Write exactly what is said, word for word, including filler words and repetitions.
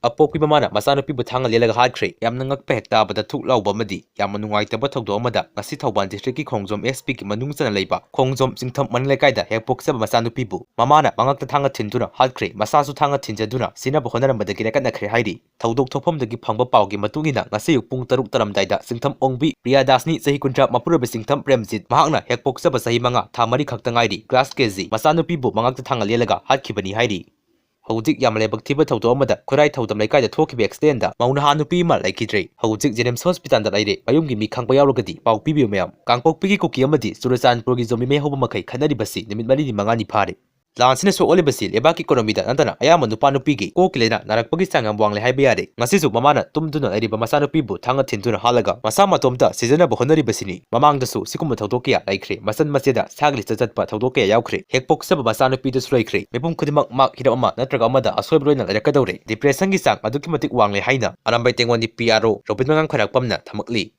ꯑꯄꯣꯛꯄꯤ ꯃꯃꯥꯅ ꯃꯆꯥꯅꯨꯄꯤꯕꯨ ꯊꯥꯡꯅ ꯂꯦꯜꯂꯒ ꯍꯥꯠꯈ꯭ꯔꯦ꯫ ꯌꯥꯝꯅ ꯉꯛꯄ ꯍꯦꯛ ꯇꯥꯕꯗ ꯊꯨꯛ ꯂꯥꯎꯕ ꯑꯃꯗꯤ ꯌꯥꯝꯅ ꯅꯨꯡꯉꯥꯏꯇꯕ ꯊꯧꯗꯣꯛ ꯑꯃꯗ ꯉꯁꯤ ꯊꯧꯕꯥꯜ district ꯀꯤ ꯈꯣꯡꯖꯣꯝ S P ꯒꯤ ꯃꯅꯨꯡ ꯆꯟꯅ ꯂꯩꯕ ꯈꯣꯡꯖꯣꯝ ꯆꯤꯡꯊꯝ ꯃꯅꯤꯡ ꯂꯩꯀꯥꯏꯗ ꯍꯦꯛ ꯄꯣꯛꯆꯕ ꯃꯆꯥꯅꯨꯄꯤꯕꯨ ꯃꯃꯥꯅ ꯃꯉꯛꯇ ꯊꯥꯡꯅ ꯊꯤꯟꯗꯨꯅ ꯍꯥꯠꯈ꯭ꯔꯦ꯫ ꯃꯆꯥꯁꯨ ꯊꯥꯡꯅ ꯊꯤꯟꯖꯗꯨꯅ ꯁꯤꯅꯕ ꯍꯣꯠꯅꯔꯝꯕꯗꯒꯤ ꯂꯥꯏꯀꯠꯅꯈ꯭ꯔꯦ ꯍꯥꯏꯔꯤ꯫ ꯊꯧꯗꯣꯛ ꯊꯣꯛꯐꯝꯗꯒꯤ ꯐꯪꯕ ꯄꯥꯎꯒꯤ ꯃꯇꯨꯡ ꯏꯟꯅ ꯉꯁꯤ ꯑꯌꯨꯛ ꯄꯨꯡ ꯇꯔꯨꯛ ꯇꯥꯔꯝꯗꯥꯏꯗ ꯆꯤꯡꯊꯝ ꯑꯣꯡꯕꯤ ꯄ꯭ꯔꯤꯌꯥꯗꯥꯁꯅꯤ, ꯆꯍꯤ ꯀꯨꯟꯊ꯭ꯔꯥ, ꯃꯄꯨꯔꯣꯏꯕ ꯆꯤꯡꯊꯝ ꯄ꯭ꯔꯦꯝꯖꯤꯠ, ꯃꯍꯥꯛꯅ ꯍꯦꯛ ꯄꯣꯛꯆꯕ ꯆꯍꯤ ꯃꯉꯥ ꯊꯥ ꯃꯔꯤ ꯈꯛꯇ ꯉꯥꯏꯔꯤ, class K G, ꯃꯆꯥꯅꯨꯄꯤꯕꯨ ꯃꯉꯛꯇ ꯊꯥꯡꯅ ꯂꯦꯜꯂꯒ ꯍꯥꯠꯈꯤꯕꯅꯤ ꯍꯥꯏꯔꯤ꯫ ꯍꯧꯖꯤꯛ ꯌꯥꯝꯅ ꯂꯥꯏꯕꯛ ꯊꯤꯕ ꯊꯧꯗꯣꯛ ꯑꯃꯗ ꯈꯨꯔꯥꯏ ꯊꯧꯗꯝ ꯂꯩꯀꯥꯏꯗ ꯊꯣꯛꯈꯤꯕ accident ꯗ ꯃꯧ ꯅꯍꯥ ꯅꯨꯄꯤ ꯑꯃ ꯂꯩꯈꯤꯗ꯭ꯔꯦ꯫ ꯍꯧꯖꯤꯛ JNIMS hospital ꯗ ꯂꯩꯔꯦ꯫ ꯃꯌꯨꯝꯒꯤ ꯃꯤ ꯈꯪꯕ ꯌꯥꯎꯔꯒꯗꯤ ꯄꯥꯎ ꯄꯤꯕꯤꯌꯨ ꯃꯌꯥꯝ꯫ ꯀꯥꯡꯄꯣꯛꯄꯤꯒꯤ ꯀꯨꯀꯤ ꯑꯃꯗꯤ ꯆꯨꯔꯆꯥꯟꯄꯨꯔꯒꯤ ꯖꯣꯝꯕꯤ ꯃꯩ ꯍꯧꯕ ꯃꯈꯩ ꯈꯠꯅꯔꯤꯕꯁꯤ ꯅꯨꯃꯤꯠ ꯃꯔꯤꯅꯤ ꯃꯉꯥꯅꯤ ꯐꯥꯔꯦ꯫ ꯂꯥꯟꯁꯤꯅ ꯁꯣꯛꯍꯜꯂꯤꯕꯁꯤ ꯂꯩꯕꯥꯛꯀꯤ economy ꯗ ꯅꯠꯇꯅ ꯑꯌꯥꯝꯕ ꯅꯨꯄꯥ ꯅꯨꯄꯤꯒꯤ ꯀꯣꯛꯀꯤ ꯂꯥꯏꯅꯥ ꯅꯥꯔꯛꯄꯒꯤ ꯆꯥꯡ ꯌꯥꯝ ꯋꯥꯡꯂꯦ ꯍꯥꯏꯕ ꯌꯥꯔꯦ꯫ ꯉꯁꯤꯁꯨ ꯃꯃꯥꯅ ꯇꯨꯝꯗꯨꯅ ꯂꯩꯔꯤꯕ ꯃꯆꯥꯅꯨꯄꯤꯕꯨ ꯊꯥꯡꯅ ꯊꯤꯟꯗꯨꯅ ꯍꯥꯠꯂꯒ ꯃꯁꯥ ꯃꯇꯣꯝꯇ ꯁꯤꯖꯤꯟꯅꯕ ꯍꯣꯠꯅꯔꯤꯕꯁꯤꯅꯤ꯫ ꯃꯃꯥꯡꯗꯁꯨ ꯁꯤꯒꯨꯝꯕ ꯊꯧꯗꯣꯛ ꯀꯌꯥ ꯂꯩꯈ꯭ꯔꯦ꯫ ꯃꯆꯟ ꯃꯆꯦꯗ ꯁꯥꯒꯤ ꯂꯤꯁꯇ ꯆꯠꯄ ꯊꯧꯗꯣꯛ ꯀꯌꯥ ꯌꯥꯎꯈ꯭ꯔꯦ꯫ ꯍꯦꯛ ꯄꯣꯛꯆꯕ ꯃꯆꯥꯅꯨꯄꯤꯗꯨꯁꯨ ꯂꯩꯈ꯭ꯔꯦ꯫ ꯃꯤꯄꯨꯝ ꯈꯨꯗꯤꯡꯃꯛ ꯃꯍꯥꯛ ꯍꯤꯔꯝ ꯑꯃ ꯅꯠꯇ꯭ꯔꯒ ꯑꯃꯗ ꯑꯁꯣꯏꯕ ꯂꯣꯏꯅ ꯂꯩꯔꯛꯀꯗꯧꯔꯦ꯫ Depression ꯒꯤ ꯆꯥꯡ ꯑꯗꯨꯛꯀꯤ ꯃꯇꯤꯛ ꯋꯥꯡꯂꯦ ꯍꯥꯏꯅ ꯑꯔꯥꯝꯕꯥꯏ ꯇꯦꯡꯉꯣꯟꯗꯤ P R O ꯔꯣꯕꯤꯟ ꯃꯉꯥꯡ ꯈ꯭ꯋꯥꯏꯔꯥꯛꯄꯝꯅ ꯊꯝꯃꯛꯂꯤ꯫